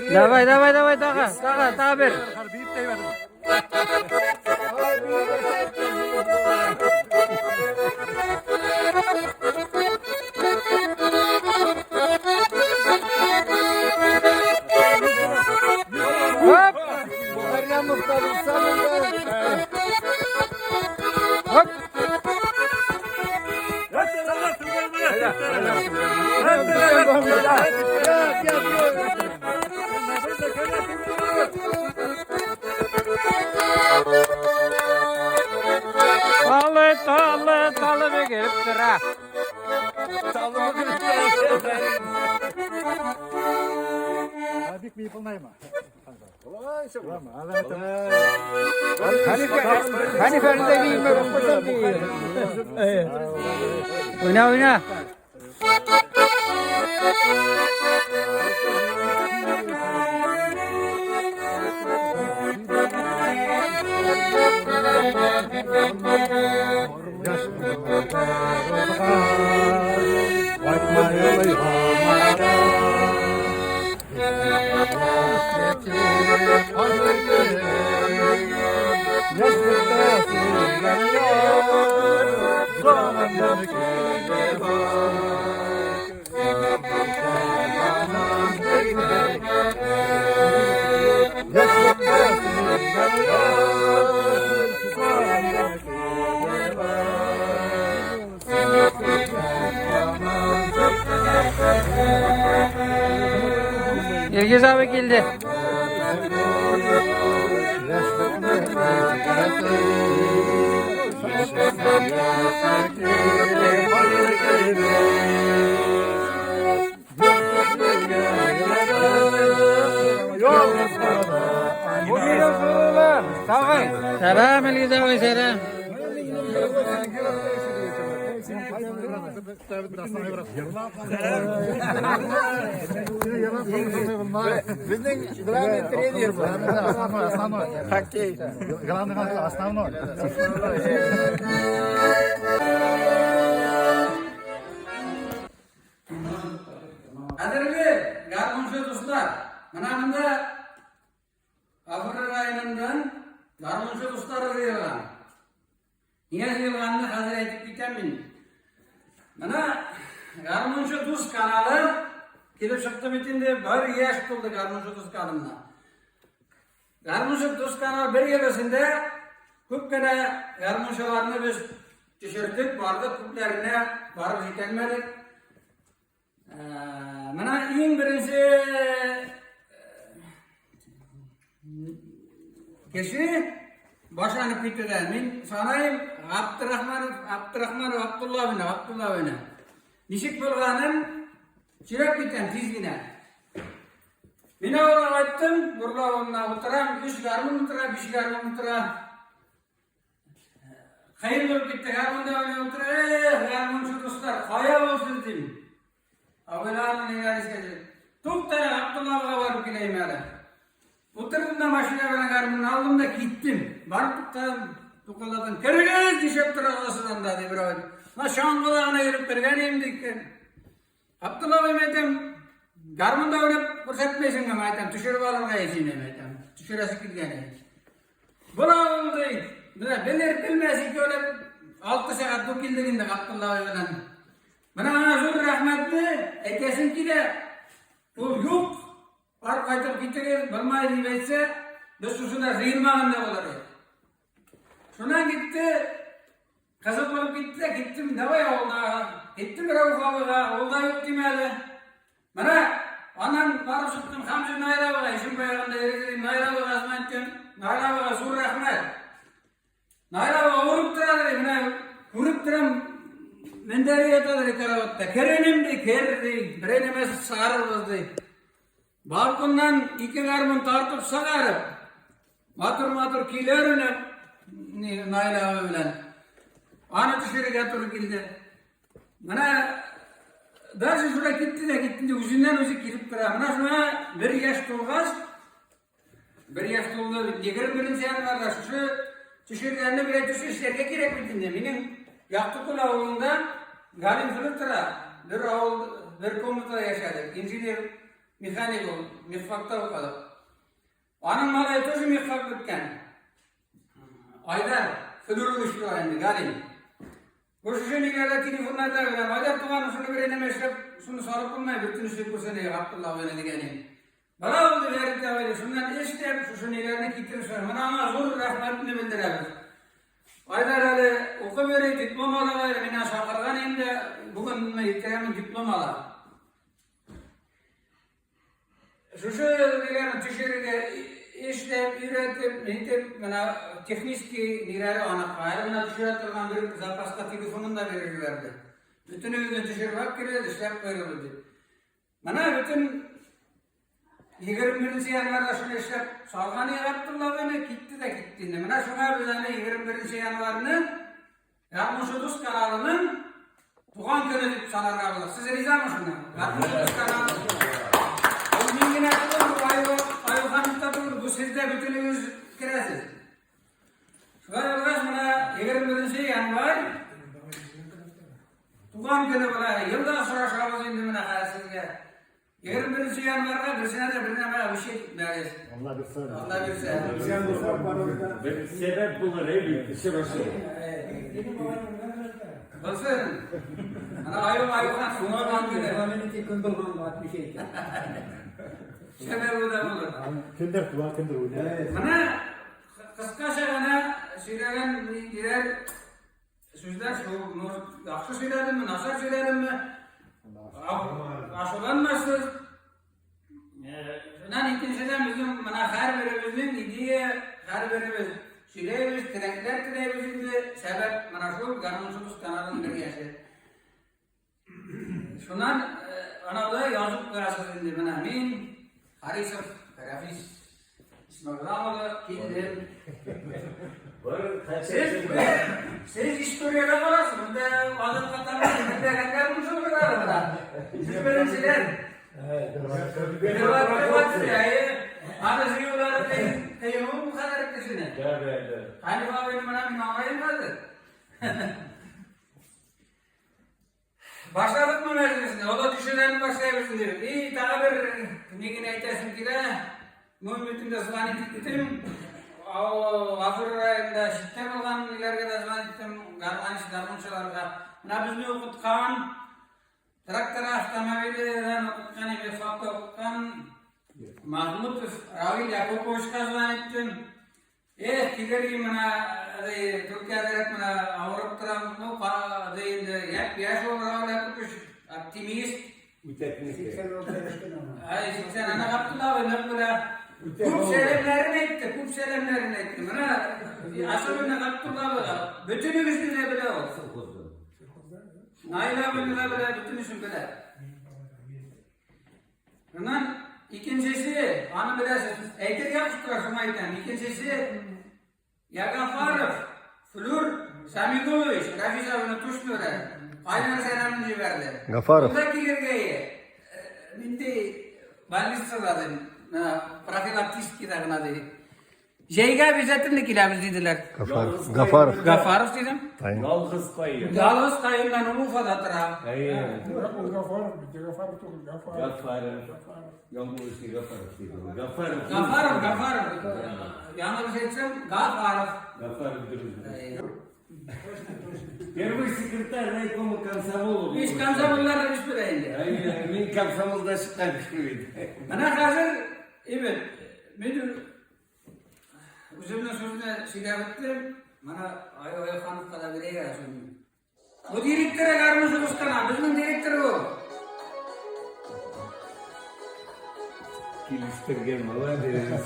Давай, давай, давай, тагы, тагы, тагы бер. Hop! Hop! Tалы, талы, талы бегеп тора. Уйна, уйна. Илгиз абый килде. Сәлам, Илгиз абый, сәлам. Безнең главный тренер бу. Основной, основной. Хоккей. Главный, основной. Кадерле гармунчы дуслар, менә монда Афры районыннан гармунчы дуслар җыелган. Нигә җыелганны хәзер әйтеп китәм мин. Менә Гармунчы дус каналы килеп чыкты бит инде, бер яшь тулды Гармунчы дус каналына. Гармунчы дус каналы бер ел эчендә күп кенә гармунчыларны без төшердек, бардык, күпләренә барып җитәлмәдек. Менә иң беренче кеше башланып китүдә мин санайым Абдрахманов, Абдрахманов Абдулла абыны, Абдулла абыны. Ничек булганын сөйләп китәм тиз генә. Мин авылга кайттым, Бурла авылына утырам, өч гармун утыра, биш гармун утыра. Хәер булып китте, гармунда уйнап утыра, эх, гармунчы дуслар, кая булсын дим. Абыйларым ниләр искә төшеп. Тукта, Абдулла абыйга барып киләйем әле. Утырдым да машина белән гармунны алдым да киттем. Барып туктадым, тукаладым. Керегез, нишләп торасыз анда, ди берәү. Менә чаңгыда гына йөреп кергән идем, ди икән. Абдулла абый, әйтәм, гармунда уйнап күрсәтмәйсеңме, әйтәм, төшереп алырга сине, әйтәм. Төшерәсе килгән иде. Була ул ди. Менә белер белмәс икәүләп 6 сәгать бу килдек инде Абдулла абый белән. Менә аңа зур рәхмәтне әйтәсем килә. Ул юк, бар кайтып китегез, булмай дип әйтсә, без шушында җыелмаган да булыр идек. Шуннан китте, кызык булып китте дә киттем, давай авылга. Киттем Рәүф абыйга, ул да юк димәде. Менә аннан барып чыктым Хамзин Наил абыйга, Ишембай ягында йөрде, Наил абыйга әйттем. Наил абыйга зур рәхмәт. Наил абый авырып тора ди, менә күреп торам, мендәре ята ди караватта. Кер инем ди, кер ди, берәй нәмәсе чыгарырбыз ди. Балконнан ике гармун тартып чыгарып, матур-матур көйләр уйнап, Наил абый белән. Аны төшерергә туры килде. Менә даже шулай китте дә китте, үзеннән үзе килеп тора. Менә шуңа бер яшь тулгач, бер яшь тулды, 21 январьда шушы төшергәнне берәр төшер эшләргә кирәк бит инде. Минем Якты Күл авылында Галим Флүр тора, бер авыл, бер комнатада яшәдек. Инженер, механик ул, мехфакта укыдык. Аның малае тоже мехфак беткән. Айдар Флүрович була инде, Галим. Бу шушы ниләрдә телефоннарда беләм. Айдар туганым шуны бер энемә эшләп, шуны салып булмай, бөтенесе күрсен, Габдулла абыйны дигән идем. Бара булды Фәрит абый, шуннан эшләп, шушы ниләрне китереп чыгар. Менә аңа зур рәхмәтне белдерәбез. Айдар әле укып йөри, диплом ала әле, мин аны чакырган инде, бүгенме, иртәгәме диплом ала. Шушы ниләрне төшерергә эшләп, өйрәтеп, нитеп, менә технический ниләре аныкы. Әле менә төшерә торган бер запаска телефонын да биреп җибәрде. Бөтенебезне төшереп алып килә, эшләп куйрыбыз дип. Менә бөтен 21 январьда шуны эшләп салган Габдулла абыйны китте дә китте инде. Менә шуңа без аны 21 январьны Гармунчы дус каналының туган көне дип санарга була. Сез ризамы шуңа? Гармунчы дус каналы. Ул мин генә түгел, бу Аю Аюханов та түгел, бу сез дә бөтенегез керәсез. Шулай булгач, менә 21 январь Туган көне була, елда очрашабыз инде менә хәзер сезгә. 21 январьга берсенә дә бер нәмә обещать итмәгез. Алла бирсә. Алла бирсә. Бер сәбәп булыр, әй бит, очрашу. Булсын. Ана аю аюхан туган көне. Сәбәбе дә булыр. Кемдер туа, кемдер үлә. Менә кыскача гына сөйләгән ниләр Сүзләр шул, может, яхшы сөйләдемме, начар сөйләдемме? Ачуланмасыз. Шуннан икенчедән безнең менә һәрберебезнең идея, һәрберебез сөйләйбез, теләкләр теләйбез инде. Сәбәп менә шул гармунчыбыз каналының бер яше. Шуннан анада язып куясыз инде менә мин Харисов Рафис Исмәгыйль улы килдем. Сез, сез историядә каласыз. Монда адым катарда белмәгәннәр булсын монда. Сез беренчеләр. Аны җыюлары кыен бу кадәр кешене. Да, да, да. Хәниф абыйны менә мин аңлыйм хәзер. Башладыкмы мәҗлесне? Олы кешеләрне башлайбыз инде. И, тагы бер ни генә әйтәсем килә. Ну, бит инде звонить иттем. Гафур районында читтә булган ниләргә дә звонить иттем, гармонist, гармунчыларга. Менә безне укыткан, трактор автомобиле укыткан, мехфакта укыткан Махмутов Равил Якуповичка звонить иттем. Эх, килер идем менә, ди, Төркиядәрәк менә авырып торам, ну, ди инде, япь-яшь ул Равил Якупович, оптимист. Үтәкнеке. Ай, 80 ана Габдулла абый нык белә. Күп сәламнәрен әйтте, күп сәламнәрен әйтте. Менә, особенно Габдулла абыйга, бөтенегезне дә белә ул. Наил абыйны да белә, бөтенесен белә. Шуннан икенчесе, аны беләсез, әйтергә куштылар, шуңа әйтәм. Икенчесе Ягафаров Флюр Самигулович, Рафис абыйны точно белә. Кайнар сәламен җибәрде. Гафаров. Ул да килергә ие. Нинди больницада ди, профилактическийда гына ди. Җәйгә обязательно киләбез диделәр. Гафаров. Гафаров. Гафаров дидем. Тайм. Ялгыз каен. Ялгыз каеннан ул Уфада тора. Әйе. Ул Гафаров бит, Гафаров түгел, Гафаров. Гафаров. Яңгулыш Гафаров диде. Гафаров. Гафаров, Гафаров. Яңгулыш әйтсәм, Гафаров. Гафаров дөрес. Первый секретарь райкома комсомола. Биш комсомоллар эш белә инде. Әйе, мин комсомолда чыккан кеше бит. Менә хәзер, әйбәт, мин Үземнең сүзне сөйләп беттем. Менә Аю Аюхановка да бирәйек әле сүзне. Бу директоры гармунчы Рустама, безнең директор ул. Килештергән, молодец.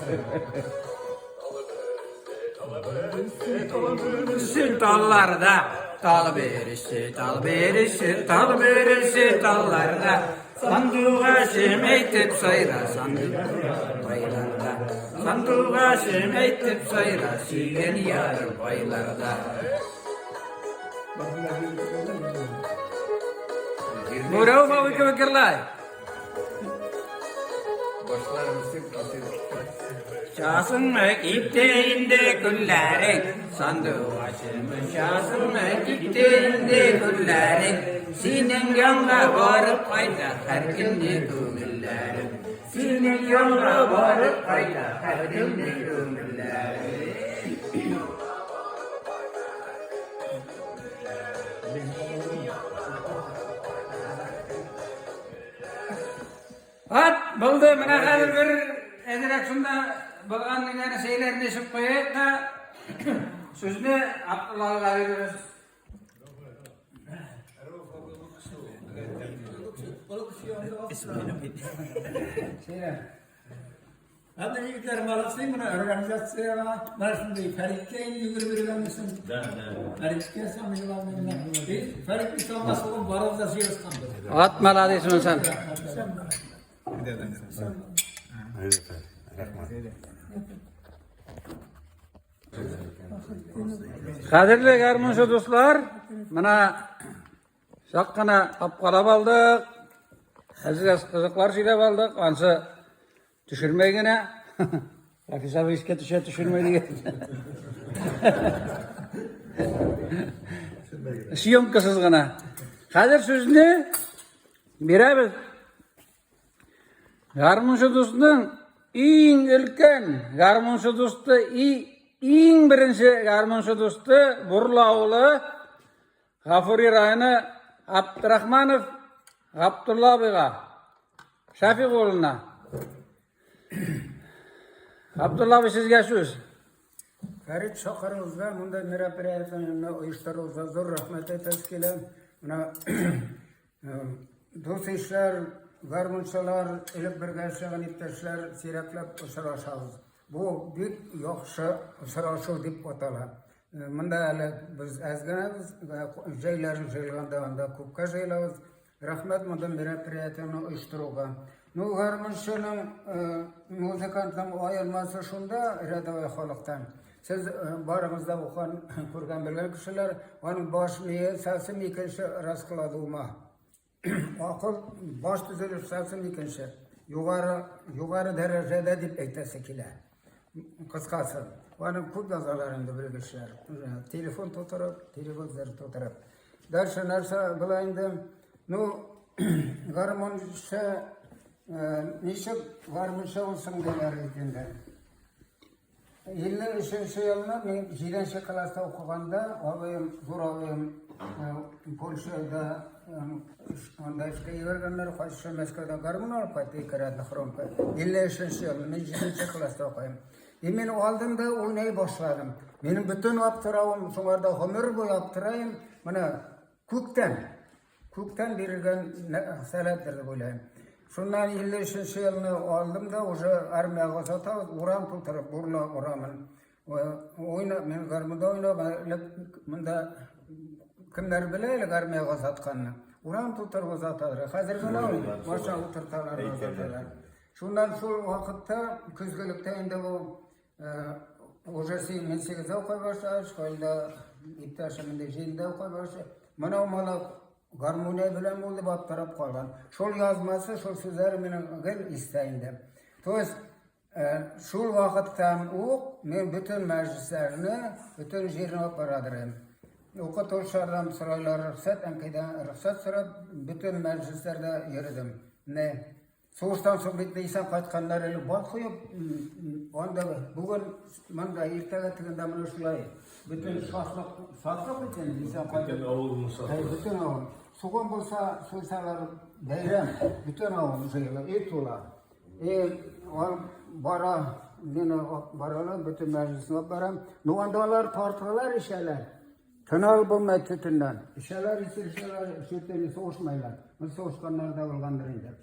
Талларда, тал береше, тал береше, тал береше, талларда. Сандугачым әйтеп сайра, сандугайларда. Сандугачым әйтеп сайра, сөйгән ярым байларда. Бу Рәүф абый кебек җырлай. Башларым үсеп китеп. Часыңмы кипте инде күлләрең, Сандугачым, очасыңмы кипте инде күлләрең, Синең янга барып кайта һәр көнне күңелләрем. Синең янга барып кайта һәр көнне күңелләрем. Ат, булды, менә хәзер бер әзрәк шунда булган ниләрне, шәйләрне эчеп куйыйк та, сүзне Абдуллага бирербез. Шәйләр. Анда егетләр молодцы, менә организациягә, менә шундый Фәриткә инде йөгереп йөргән өчен. Да, да. Фәриткә самый главный менә. Без Фәрит исламга сугып барыбыз да җыелышканбыз. Ат молодец сен. Кадерле гармунчы дуслар, менә чак кына капкалап алдык. Әзрәк кызыклар сөйләп алдык. Ансы төшермәй генә. Рафис абый искә төшә, төшермәй дигән. Съемкасыз гына. Хәзер сүзне бирәбез. Гармунчы дусның иң өлкән гармунчы дусты и иң беренче гармунчы дусты Бурла авылы Гафури районы Абдрахманов Габдулла абыйга Шәфик улына. Габдулла абый, сезгә сүз. Фәрит чакыруыгызга, мондай мероприятиене оештыруыгызга зур рәхмәт әйтәсе килә. Менә дус-ишләр, гармунчылар, элек бергә эшләгән иптәшләр сирәкләп очрашабыз. Бу бик яхшы очрашу дип атала. Монда әле без әз генәбез, җәйләрен җыелганда анда күпкә җыелабыз. Рәхмәт монда мероприятиене оештыруга. Ну, гармунчының, музыкантның аермасы шунда рядовой халыктан. Сез барыгыз да укыган, күргән, белгән кешеләр, аның баш мие совсем икенче расклады ума. Акыл, баш төзелеш совсем икенче. Югары, югары дәрәҗәдә дип әйтәсе килә. Кыскасы, аны күп язалар инде белгечләр. Телефон тутырып, телевизор тутырып. Дальше нәрсә була инде? Ну, гармунчы, ничек гармунчы булсын диләр бит инде. 53 елны мин 7 класста укыганда, абыем, зур абыем Польшада анда эшкә җибәргәннәр, кайсы Мәскәүдән гармун алып кайтты, ике рәтле хромка. 53 елны мин 7 класста укыйм. И мин алдым да уйный башладым. Минем бөтен аптыравым, шуңарда гомер буе аптырайым, менә күктән, күктән бирелгән сәләттер дип уйлыйм. Шуннан 53 елны алдым да уже армиягә озатабыз, урам тутырып, Бурла урамын. Уйна, мин гармунда уйнап, элек монда кемнәр белә элек армиягә озатканны. Урам тутырып озаталар. Хәзер генә баша утырталар, озаталар. Шуннан шул вакытта көзгелектә инде бу уже мин сигездә укый башлагач, школда иптәшем инде җидедә укый башлый. Моны малай гармония белән булды дип аптырап калган. Шул язмасы, шул сүзләре минем гел истә инде. То есть шул вакыттан ук мин бөтен мәҗлесләрне, бөтен җирне алып барадыр идем. Укытучылардан сорайлар рөхсәт, әнкәйдән рөхсәт сорап, бөтен мәҗлесләрдә йөрдем. Менә сугыштан соң бит исән кайтканнар әле бат куеп, анда бүген монда, иртәгә тегендә менә шулай. Бөтен шатлык, шатлык бит инде исән кайтып. Бөтен авылның шатлыгы. Бөтен авыл. Суган булса, суйсалар бәйрәм, бөтен авыл җыела, өй тула. И ул бара, мин баралар, бөтен мәҗлесне алып барам. Ну, анда алар тарталар, эчәләр. Тын алып булмай төтеннән. Эчәләр, эчәләр, чүтен сугышмайлар. Бу сугышканнар да булгандыр инде.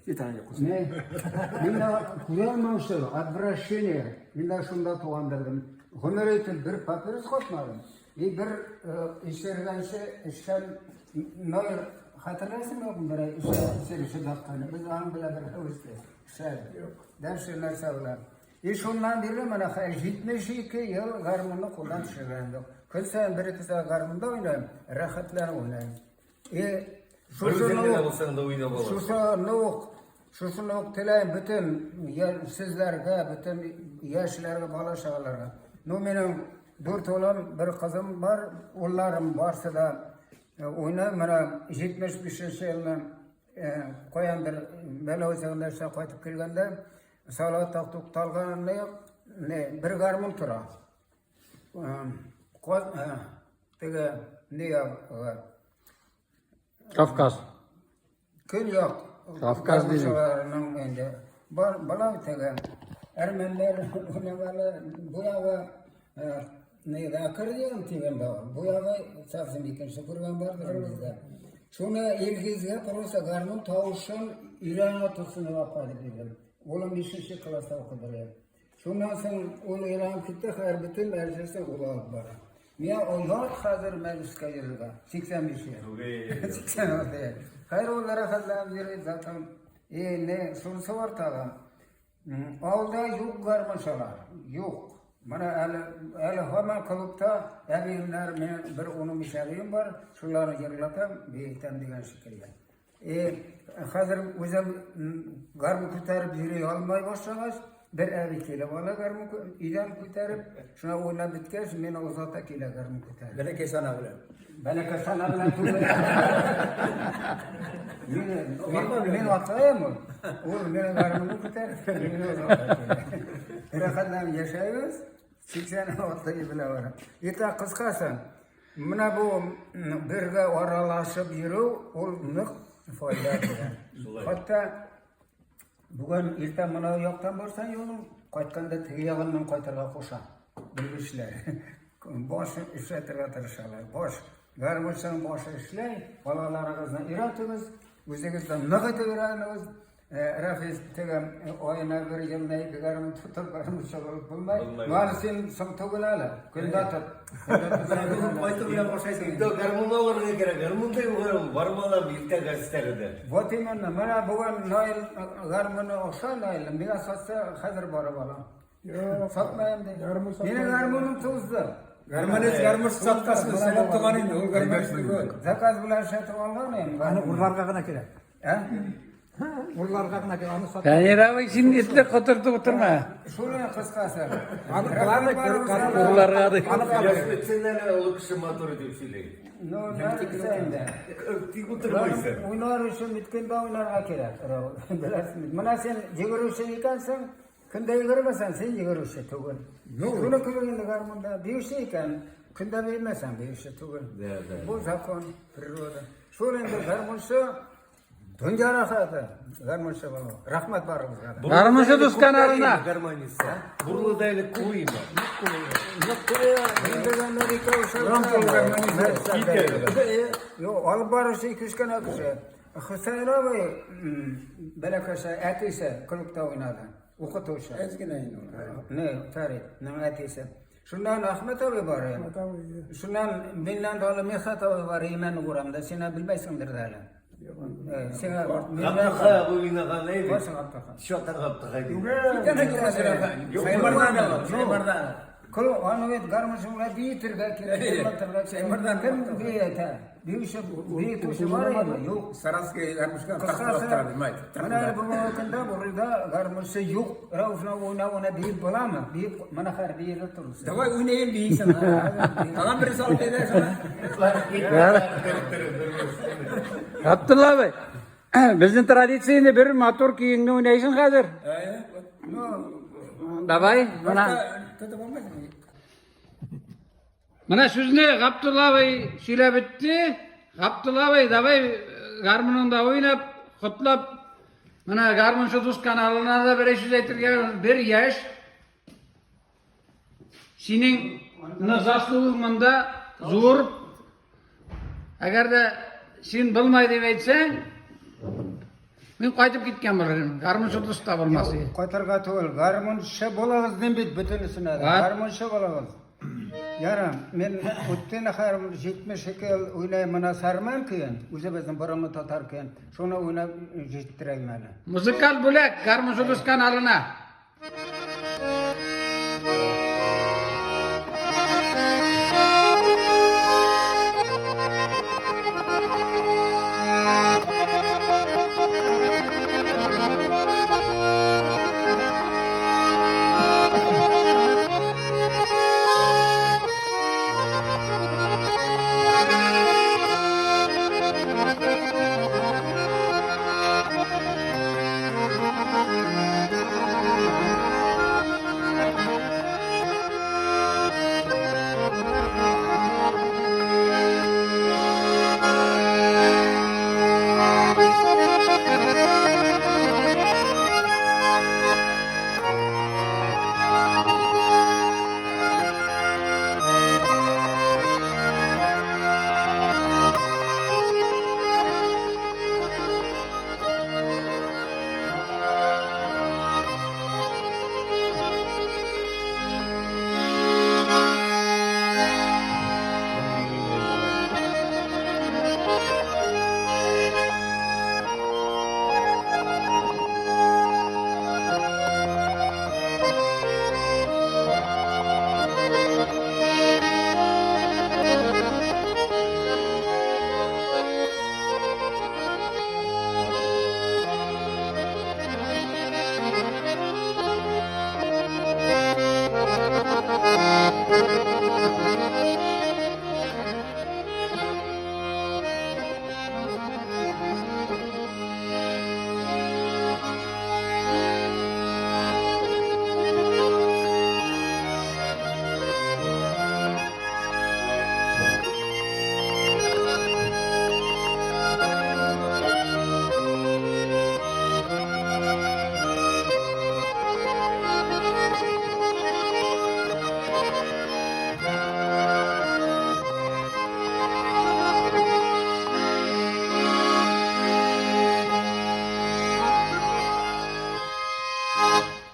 Не? Мин дә күрә алмаучы, отвращение. Мин дә шунда тугандырдым. Гомер итеп бер папирос капмадым. И бер исергәнче эчкән номер хәтерләсеңме юкмы берәй исерүче дакканы? Без аның белән бер һәвестә. Шәл. Дальше нәрсә була? И шуннан бирле менә хәзер 72 ел гармунны кулдан төшергәнем юк. Көн саен бер-ике сәгать гармунда уйныйм, рәхәтләнеп уйныйм. И Бер үзең генә булсаң да уйнап аласың. Шушыны ук, Шушыны ук теләйм бөтен сезләргә, бөтен яшьләргә, бала-чагаларга. Ну, минем дүрт улым, бер кызым бар, улларым барсы да уйный. Менә 75 елны каяндыр бәла үзәгендә эшләп кайтып килгәндә, Салаватта тукталган бер гармун тора. Теге ни ягы? Кавказ. Көньяк. Кавказ дидең. Гармунчыларының инде бар бала теге әрмәннәр уйнаганы бу ягы нидә аккордеон дигән бар. Бу ягы совсем икенче күргән бардыр бездә. Шуны Илгизгә просто гармун тавышын өйрәнә торсын дип алып кайтып бирдем. Улым бишенче класста укыды. Шуннан соң ул өйрәнеп китте, хәзер бөтен мәҗлесен ул алып бара. Миңа оят хәзер мәҗлескә йөрергә. 85 яшь. 86 яшь. Хәзер ул рәхәтләнеп йөри, затон. И, не, шунысы бар тагы. Авылда юк гармунчылар, юк. Менә әле, әле һаман клубта әбиемнәр, минем бер 15 әбием бар, шуларны җырлатам, биетәм дигән шикелле. И хәзер үзем гармун күтәреп йөри алмай башлагач, бер әби килеп ала гармун өйдән күтәреп, шуна уйнап беткәч, мине озата килә гармун күтәреп. Бәләкәй сана белән. Бәләкәй сана белән түгел. Мин атаем ул. Ул мине гармунны күтәреп, мине озата килә. Рәхәтләнеп яшәйбез. 86 ел белән бара. Итак, кыскасы, Менә бу бергә аралашып йөрү ул нык файда бирә. Хәтта бүген иртә моны яктан барсаң юлың, кайтканда теге ягыннан кайтырга куша белгечләр. Баш эшләтергә тырышалар. Баш гармунчының башы эшләй, балаларыгызны өйрәтегез, үзегез дә нык итеп өйрәнегез. Рафис теге аена бер елына ике гармун тотып гармунчы булып булмай. Мары син соң түгел әле. Көндә тот. Кайту белән башлайсың. Инде гармун алырга кирәк. Гармун да юк әле, барып алам иртәгә өстәлендә. Вот именно. Менә бүген Наил гармуны охшай Наил. Миңа сатса, хәзер барып алам. Сатмаем ди. Минем гармуным тузды. Гармонист гармун саткасын сөйләп торган инде, ул гармонист түгел. Заказ белән сатып алган идем. Аны урларга гына кирәк. Ә? Урларга гына кирәк, аны сат. Фәнир абый, син этле котыртып утырма. Шуны кыскасы. Урларга ди. Сөйләшмәсен әле олы кеше матур дип сөйли. Ну, нәрсә инде? Тик утырмыйсың. Уйнар өчен бит көндә уйнарга кирәк. Беләсең бит. Менә син йөгерүче икәнсең, көндә йөгермәсәң, син йөгерүче түгел. Шуны кебек инде гармунда биюче икән, көндә биемәсәң, биюче түгел. Бу закон, природа. Шул инде гармунчы дөнья рәхәте, гармунчы булу. Рәхмәт барыгызга да. Гармунчы дус каналына. Гармонист. Бурлыда әле куйма. Юк, алып баручы ике-өч кенә кеше. Хөсәен абый бәләкәчә әтисе клубта уйнады. Укытучы. Әз генә инде ул. Не, Фәритнең әтисе. Шуннан Әхмәт абый бар. Шуннан миннән дә Михат абый бар Имән урамда. Син белмәйсеңдер дә әле. Сиңа Габдыха уйнаган әйбер. Кайсы Габдыха? Чатыр Габдыха дип. Шаймардан. Кыл аны бит гармунчы белән биетергә кирәк, җырлатырга кирәк. Шаймардан Кем биетә? Биюче, биетүче бар инде, юк. Саранский гармунчыга Кыскасы, тартып тора, менә бүгенге көндә Бурыйда гармунчы юк. Рәүфне уйнап, уйнап биеп буламы? Биеп, менә хәзер биергә торырсың. Давай уйнайын бийсең. Тагын бер салып бирә шуны. Габдулла абый, безнең традиция инде бер матур көеңне уйнайсың хәзер. Давай, менә. Тотып алмайсың. Менә сүзне Габдулла абый сөйләп бетте. Габдулла абый, давай гармуныңда уйнап, котлап, менә Гармунчы дус каналына да бер сүз әйтергә бер яшь. Синең заслугың монда зур. Әгәр дә син булмай дип әйтсәң, мин кайтып киткән булыр идем. Гармунчы дус та булмас иде. Кайтырга түгел, гармунчы булыгыз дим бит бөтенесенә дә. Гармунчы булыгыз. Ярам, мин үткен хәр 72 ел уйнайм менә Сарман көен, үзебезнең борынгы татар көен. Шуны уйнап җиттерәйм әле. Музыкаль бүләк Гармунчы дус каналына.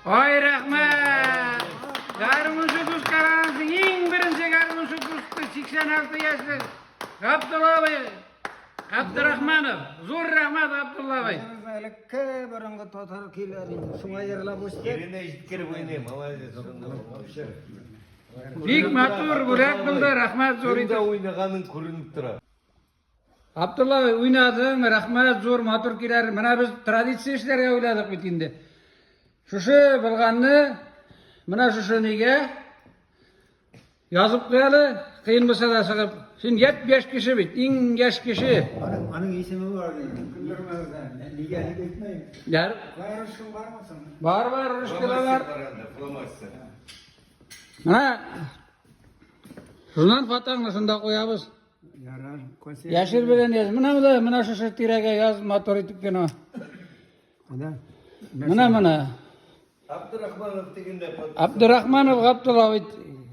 Ай, рәхмәт! Гармунчы дус карагансың, иң беренче гармунчы дусты 86 яшьлек Габдулла абый Габдрахманов. Зур рәхмәт, Габдулла абый. Элекке борынгы татар көйләре инде. Шуңа җырлап үстек. Yerine җиткереп уйный, молодец. Вообще. Бик матур бүләк булды, рәхмәт зур Кемдә итеп. уйнаганың күренеп тора. Абдулла абый, уйнадың, рәхмәт, зур матур көйләр. Менә без традиция эшләргә уйладык бит инде. Шушы булганны менә шушы нигә язып куялы, кыен булса да чыгып. Син япь-яшь кеше бит, иң яшь кеше. Аның исеме бар. Нигә дип әйтмәйм. Яр, Барышың бармы соң? бар бар, ручка да бар. Анда, фломастер. Менә шуннан фотоңны шунда куябыз. Ярар. Яшел белән яз. Менә монда, менә шушы тирәгә яз, матур итеп кенә. Ада. Менә менә. Абдурахманов дигәндә под- Абдурахманов Габдулла бит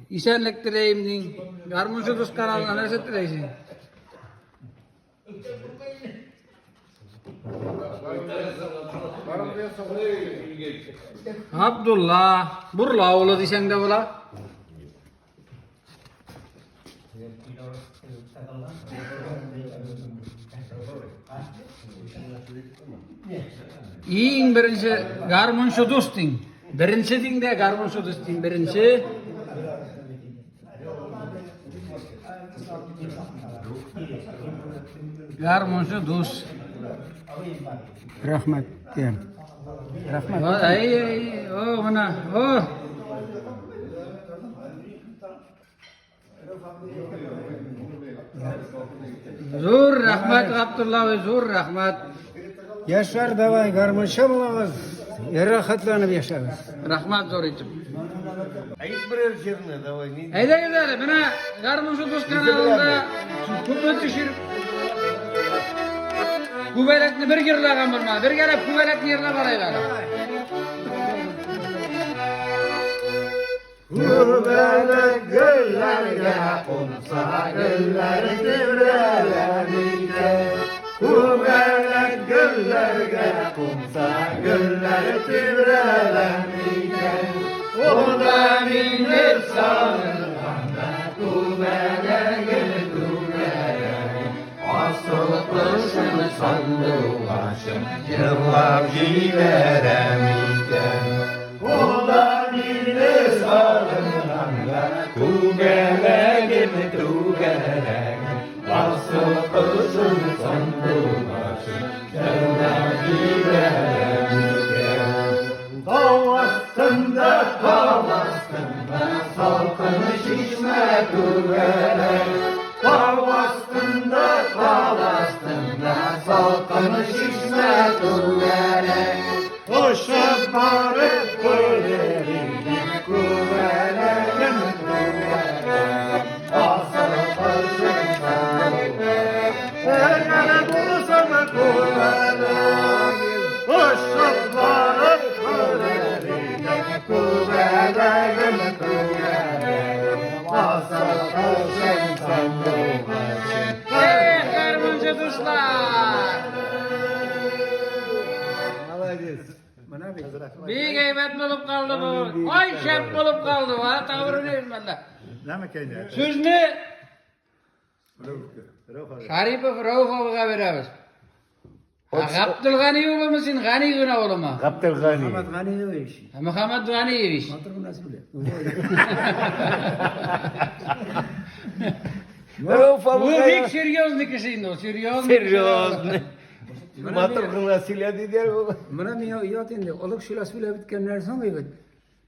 исәнлек теләйм дин. Гармунчы дус каналына нәрсә теләйсең? Абдулла, Бурла авылы дисәң дә була. Иң беренче гармунчы дус дин. Беренче дин дә гармунчы дус дин беренче. Гармунчы дус. Рәхмәт. Дигән. Рәхмәт. Ай, ай, о, менә, о. Зур рәхмәт, Габдулла абый, зур рәхмәт. Яшьләр давай гармунчы булыгыз. Рәхәтләнеп яшәгез. Рәхмәт зур итеп. Әйт берәр җырны, давай. Нинди? Әйдәгез әле, менә гармунчы дус каналында күпме төшереп Күбәләкне бер йырлаган булмады. Бергәләп күбәләкне йырлап алыйк әле. Күбәләк гөлләргә кунса гөлләр тибрәлә микән? Күбәләк гөлләргә кунса гөлләр тибрәлә микән? Ул да мине сагынганда күбәләгем күбәләгем асыл кошым сандугачым җырлап җибәрә микән? Ул да мине сагынганда күбәләгем түгәрәгем асыл кошым сандугачым җырлап җибәрә микән? Тау астында, тау астында салкын чишмә күбәләк. Тау астында, тау астында салкын чишмә күбәләк. Очып барып күрер идем күбәләгем күбәләк. Асыл кошым сандугач. Әгәр булсам күбәләк, очып барып күрер идем күбәләгем күбәләк. Асыл кошым сандугач. Эх, гармунчы дуслар! Молодец. Бик әйбәт булып калды бу. Ай шәп булып калды. А тавырын мәллә. Сүзне Шарипов Рауф абыйга бирәбез. Габдулгани улымы син, Гани гына улымы? Габделгани. Мөхәммәт Ганиевич. Мөхәммәт Ганиевич. Матур гына сөйлә. Рауф Бу абыйга бик серьезный кеше инде ул, серьезный. серьезный. Матур гына сөйләде диләр ул. Менә миңа оят инде. Олы кешеләр сөйләп беткәннән соң егет.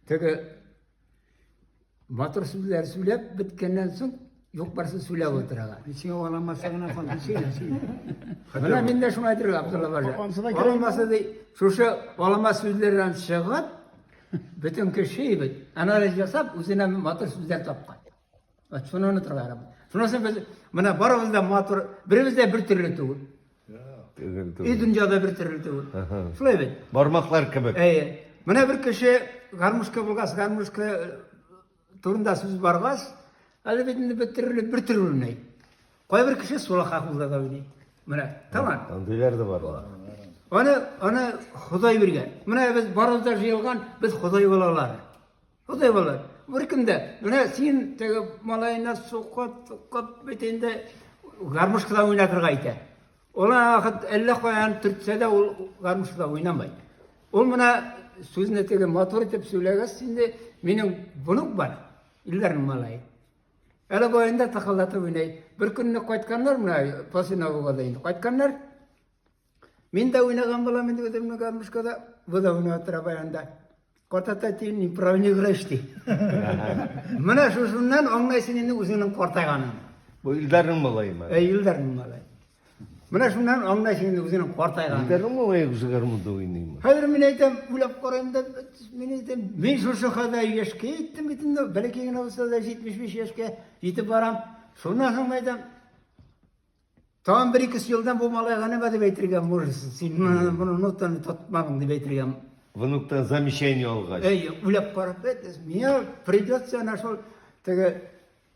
Теге матур сүзләр сөйләп беткәннән соң юк барсы сөйләп утыралар. Сиңа аламаса гына калды. Сөйлә, сөйлә. Менә мин дә шуны әйтергә Абдулла бажа. Аламаса ди, шушы алама сүзләрдән чыгып, бөтен кеше бит анализ ясап, үзенә матур сүзләр тапкан. Вот шуны онытырга ярамый. Шунысы без менә барыбыз да матур, беребез дә бер төрле түгел. И дөньяда бер төрле түгел. Шулай бит. Бармаклар кебек. Әйе. Менә бер кеше гармушка булгач, гармушка турында сүз баргач, әле бит инде бер төрле бер төрле уйный. Кайбер кеше сулака кулда да уйный. Менә, тамам. Андыйлар да бар. Аны Ходай биргән. Менә без барыбыз да җыелган, без Ходай балалары. Ходай балалары. Бер кем дә, менә син теге малайны сугып, тукып бит инде гармушкада уйнатырга әйтә. Ул вакыт әллә каян төртсә дә ул гармушкада уйнамай. Ул менә сүзне теге матур итеп сөйләгәч инде минем внук бар, Илдарның малае. Әле баянда тыкылдатып уйный. Бер көнне кайтканнар менә после Нового года инде кайтканнар. Мин дә уйнаган булам инде үземнең гармушкада. Бу да уйнап тора баянда. Картатай ты неправильно играешь ди. Менә шушыннан аңлайсың инде үзеңнең картайганын. Бу Илдарның малаемы? Әй, Илдарның малае. Менә шуннан аңлайсың инде үзеңнең картайганын. Илдарның малае үзе гармунда уйныймы? Хәзер мин әйтәм, уйлап карыйм да, мин әйтәм, мин шушы хәлдә яшькә җиттем бит инде, бәләкәй генә булса да 75 яшькә җитеп барам. Шуннан соң әйтәм, тагын бер ике елдан бу малайга нәмә дип әйтергә можешь, син моны нотаны тотмадың дип әйтергә. Внуктан замечание алгач. Әй, уйлап карап, миңа придется әнә шул теге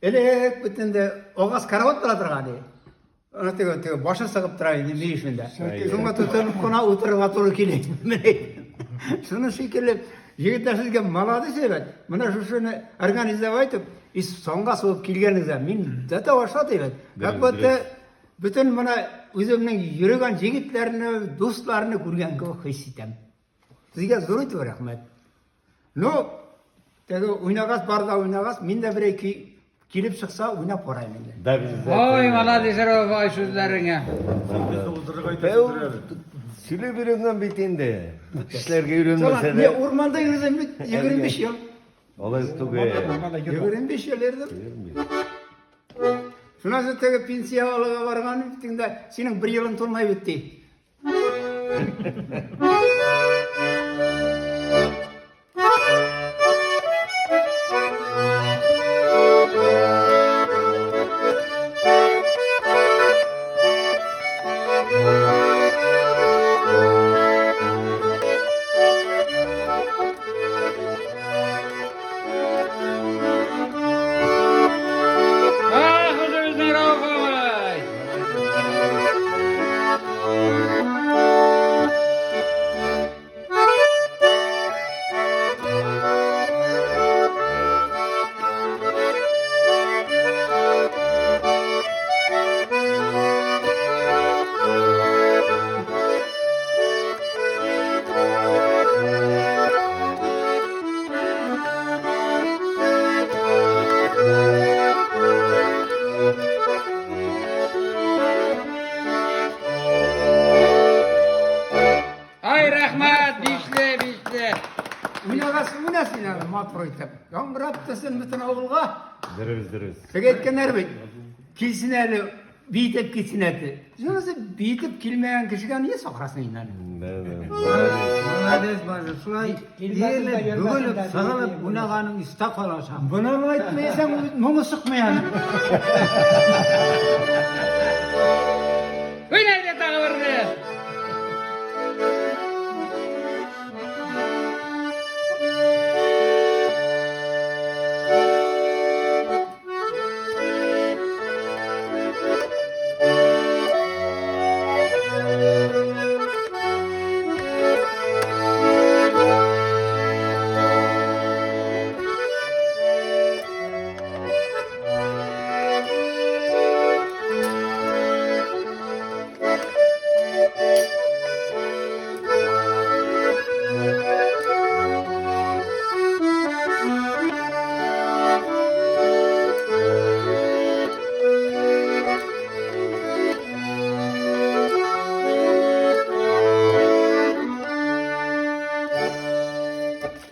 элек бит инде агач карават була торган иде. Ана теге теге башы сыгып тора иде ми эшендә. Шуңа тотынып кына утырырга туры килә. Шуны шикелле егетләр сезгә молодец әйбәт. Менә шушыны организовать итеп, и соңга сугып килгәнегездә мин дә тавашат әйбәт. Как будто бөтен менә үземнең йөрегән егетләрне, дусларны күргән кебек хис итәм. Сезгә зур итеп рәхмәт. Ну, теге уйнагач, бар да уйнагач, мин дә берәй көй килеп чыкса, уйнап карайм инде. Да, без Ой, молодец, Рәүф, сүзләреңә. Сөйләп өйрәнгән бит инде. Эшләргә өйрәнмәсә Мин дә. урманда йөрдем бит 25 ел. Алай түгел. 25 ел йөрдем. Шуннан соң теге пенсия алуга барган бит инде, синең бер елың тулмай бит ди. Ах, үзебезнең Рәүф абый! Ай, рәхмәт, бишле, бишле. Уйнагач, уйнасын әле матур итеп. Яңгырап торсын бөтен авылга. Дөрес, дөрес. Теге әйткәннәр бит, килсен әле, биетеп китсен әле. Шунысы биетеп килмәгән кешегә нигә сакрасың инде аны? Да, да. Молодец, бажа. Шулай иелеп, бөгелеп, сыгылып уйнаганың истә калачак. Моны әйтмәсәң, моңы чыкмый аны. Уйна инде тагы берне.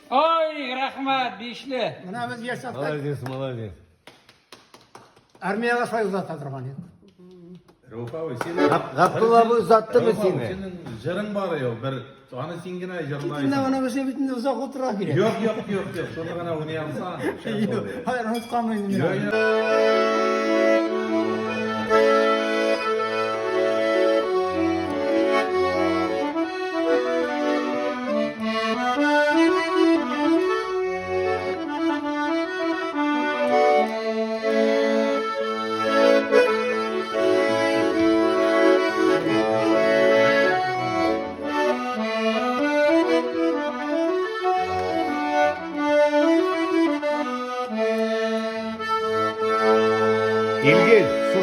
Ой, рәхмәт, бишле. Менә без яшь чакта Молодец, молодец. армиягә шулай озата торган идек. Рәүф абый, син Габдулла абый озаттымы Рәүф абый, сине? синең җырың бар ё, бер аны син генә Китиннән җырлайсың. аны безне бит инде озак утыра кирәк. Юк, юк, юк, юк, шуны гына уйный алсаң. шәп булыр. Хәер, онытканмын инде мин. Юк, аны. юк.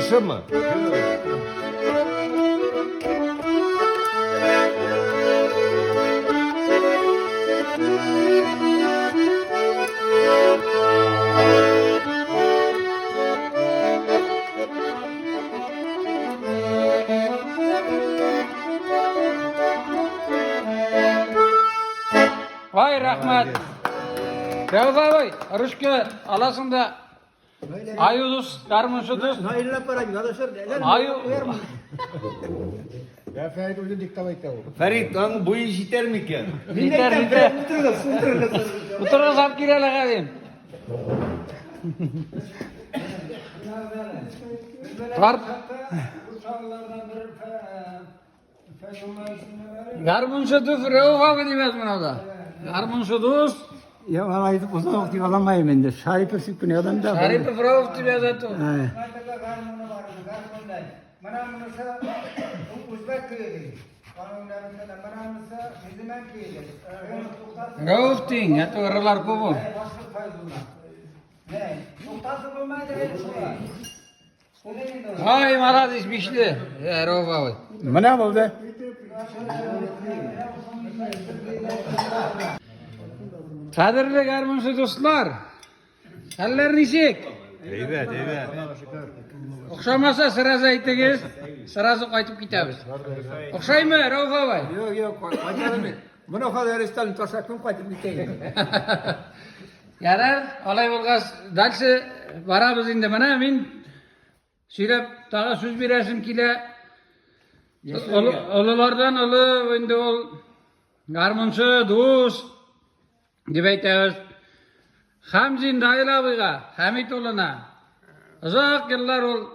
Шушымы? Vay рәхмәт. Рәүф абый, ручка аласың да Аю дус, гармунчы дус. Наилә парам, язышыр. Аю. Фәрит, аның буе җитәр микән? Җитәр, җитәр. Утырыгыз, утырыгыз. Утырыгыз алып кил әле, Галим. Тарт. Гармунчы дус Рәүф абый димәс менә да. Гармунчы дус. Я алай итеп озак дип аламайм инде. Шарипов дип кенә язам да. Шарипов Рәүф дип яза ту. Гармуны бар, гармундай. Менә монысы үзбәк көе ди. Аның менә монысы мөселман көе ди. Рәүф дин, әтә ырылар күп ул. Башкорт Файзулла. Не, туктатып булмайды инде шулай. Ай, молодец, бишле. Рәүф абый. Менә булды. Кадерле гармунчы дуслар. Хәлләр ничек? Әйбәт, әйбәт. Охшамаса сразу әйтегез, сразу кайтып китәбез. Охшаймы, Рәүф абый? Юк, юк, кайталым. Моны хәзер өстәл ташлап кем кайтып китәйем. Ярар, алай булгач, дальше барабыз инде. Менә мин сөйләп тагы сүз бирәсем килә. Олылардан олы инде ул гармунчы, дус дип әйтәбез. Хамзин Наил абыйга, Хәмит улына. Озак еллар ул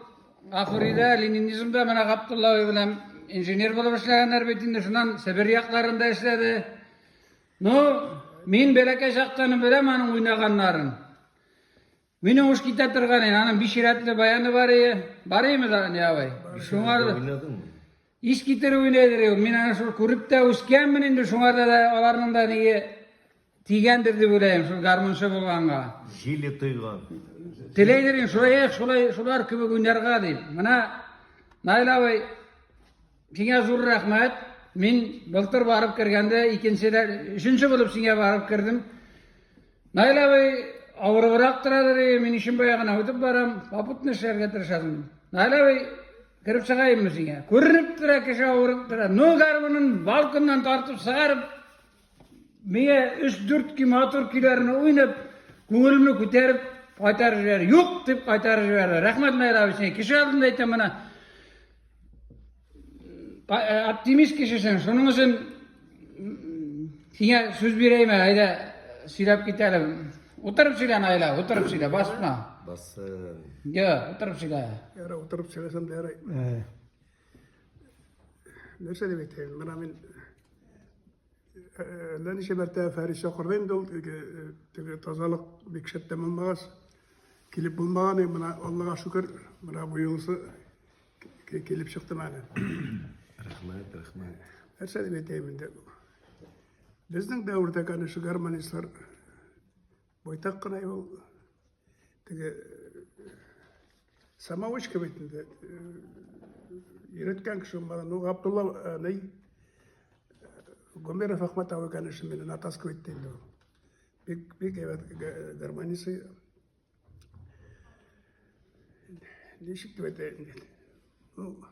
Гафуридә, ленинизмда менә Габдулла абый белән инженер булып эшләгәннәр бит инде, шуннан Себер якларында эшләде. Ну, мин бәләкәй чактан беләм аның уйнаганнарын. Минем уш китә торган иде, аның биш рәтле баяны бар иде. Бар идеме да, не абый? Шуңар ис китереп уйнайдыр ул. Мин аны шул күреп тә үскәнмен инде, шуңар да аларның да неге тигәндер дип уйлыйм, шул гармунчы булганга. Җиле тойган. Теләйдер инде, шулай, шулай, шулар кебек уйнарга дип. Менә Наил абый, сиңа зур рәхмәт. Мин былтыр барып кергәндә икенче, өченче булып сиңа барып кердем. Наил абый авырыбрак торадыр, мин Ишембай ягына үтеп барам, попутно эшләргә тырышасың. Наил абый, кереп чыгаеммы сиңа? Күренеп тора, кеше авырып тора. Ну, гармунын балконнан тартып чыгарып, миңа 3-4 көй матур көйләрне уйнап, күңелемне күтәреп кайтарып җибәрде. Юк дип кайтарып җибәрде. Рәхмәт, Наил абый, сиңа. Кеше алдында әйтәм менә. Оптимист кешесең. Шуның өчен сиңа сүз бирәйм әле, әйдә сөйләп кит әле. Утырып сөйлә, Наил абый, утырып сөйлә, басма. Басын. Юк, утырып сөйлә. Ярар, утырып сөйләсәм дә ярай. Нәрсә дип әйтәйем? Менә мин әллә ничә мәртәбә Фәрит чакырды инде ул, теге тазалык бик шәп тәмамлагач, килеп булмаган иде. Менә Аллага шөкер, менә бу юлысы килеп чыктым әле. Рәхмәт, рәхмәт. Нәрсә дип әйтәйем инде? Безнең дәвердә, конечно, гармонистлар байтак кына ул теге самоучка бит инде өйрәткән кеше булмады. Ну, Габдулла ни Гомеров Әхмәт абый, конечно, мине натаскивать итте инде ул. Бик бик әйбәт гармонист. Ничек дип әйтәйем инде? Ну,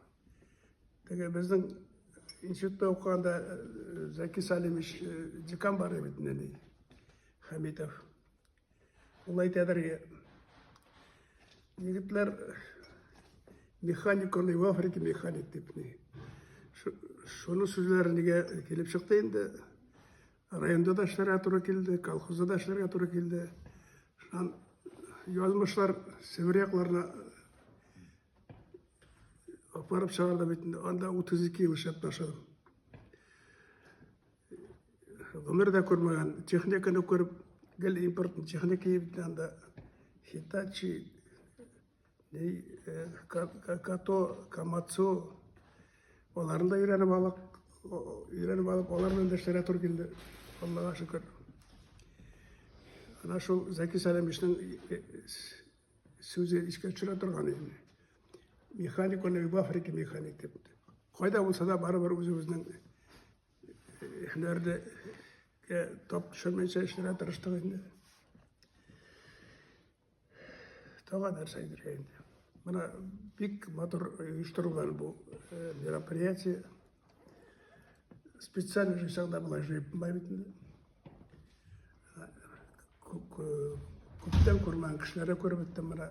теге безнең институтта укыганда Зәки Салимович декан бар иде бит инде, Хәмитов. Ул әйтәдер, егетләр, механик ул, в Африке механик дип. Шуның сүзләре нигә килеп чыкты инде? Районда да эшләргә туры килде, колхозда да эшләргә туры килде. Шуннан язмышлар Себер якларына апарып чыгарды бит инде. Анда 32 ел эшләп ташыдым. Гомердә күрмәгән техниканы күреп, гел импортный техника бит анда. Хитачи, Като, Камацу, аларны да өйрәнеп алып, өйрәнеп алып, алар белән дә эшләргә туры килде. Аллага шөкер. Ана шул Зәки Сәләмовичның сүзе искә төшерә торган инде. Механик аны в Африке механик дип. Кайда булса да барыбер үзебезнең һөнәрне тап төшермәенчә эшләргә тырыштык инде. Тагы нәрсә әйтергә инде. Менә бик матур оештырылган бу мероприятие. Специально җыйсаң да болай җыеп булмый бит инде. Күптән күрмәгән кешеләрне күреп беттем менә.